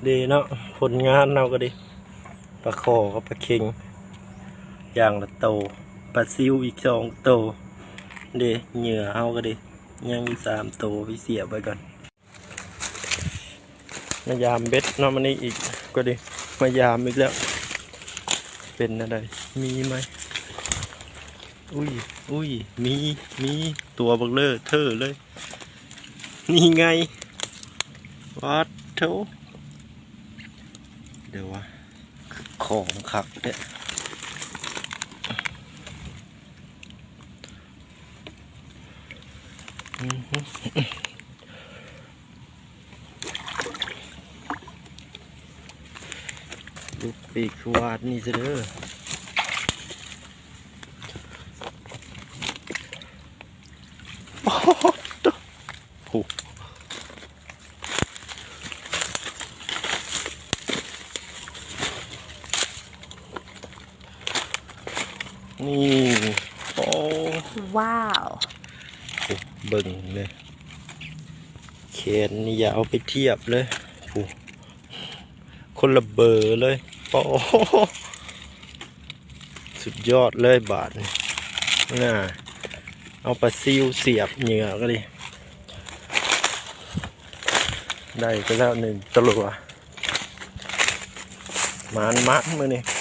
ເດ້ເນາະ ຜົນງານເຮົາກໍດີ ປາຄໍ່ກັບປາເຄັງຢ່າງລະໂຕ ປາຊິວອີກສອງໂຕ ເດ້ ເຫຍື່ອເຮົາກໍດີ ຍັງຢູ່ສາມໂຕ ໄປສຽບໄວ້ກ່ອນ. ມາຢາມເບັດເນາະ ມື້ນີ້ອີກກໍດີ ມາຢາມອີກແລ້ວ ເປັນແນວໃດ ມີໄໝ? ອຸ້ຍ ອຸ້ຍ ມີ ມີ ຕົວບັກເລີເທີເລີຍ ນີ້ໄງ ປາດໂທ້ ດຽວວ່າ ຂອງຄັກແທ້. ລຸດປີກຄືວາດນີ້ຊະເດີ ໂອ້ໂຫ ນີ້ ໂອ້ ວ້າວ ໂອ້ ເບິ່ງເລີຍ ແຂນນີ້ຢ່າເອົາໄປທຽບເລີຍ ໂອ້ ຄົນລະເບີເລີຍ ໂອ້ ສຸດຍອດເລີຍບາດນີ້ ນະ ເອົາປາຊິວສຽບເຫຍື່ອກໍດີ ໄດ້ໄປແລ້ວໜຶ່ງຕົວ ໝານໆ ມື້ນີ້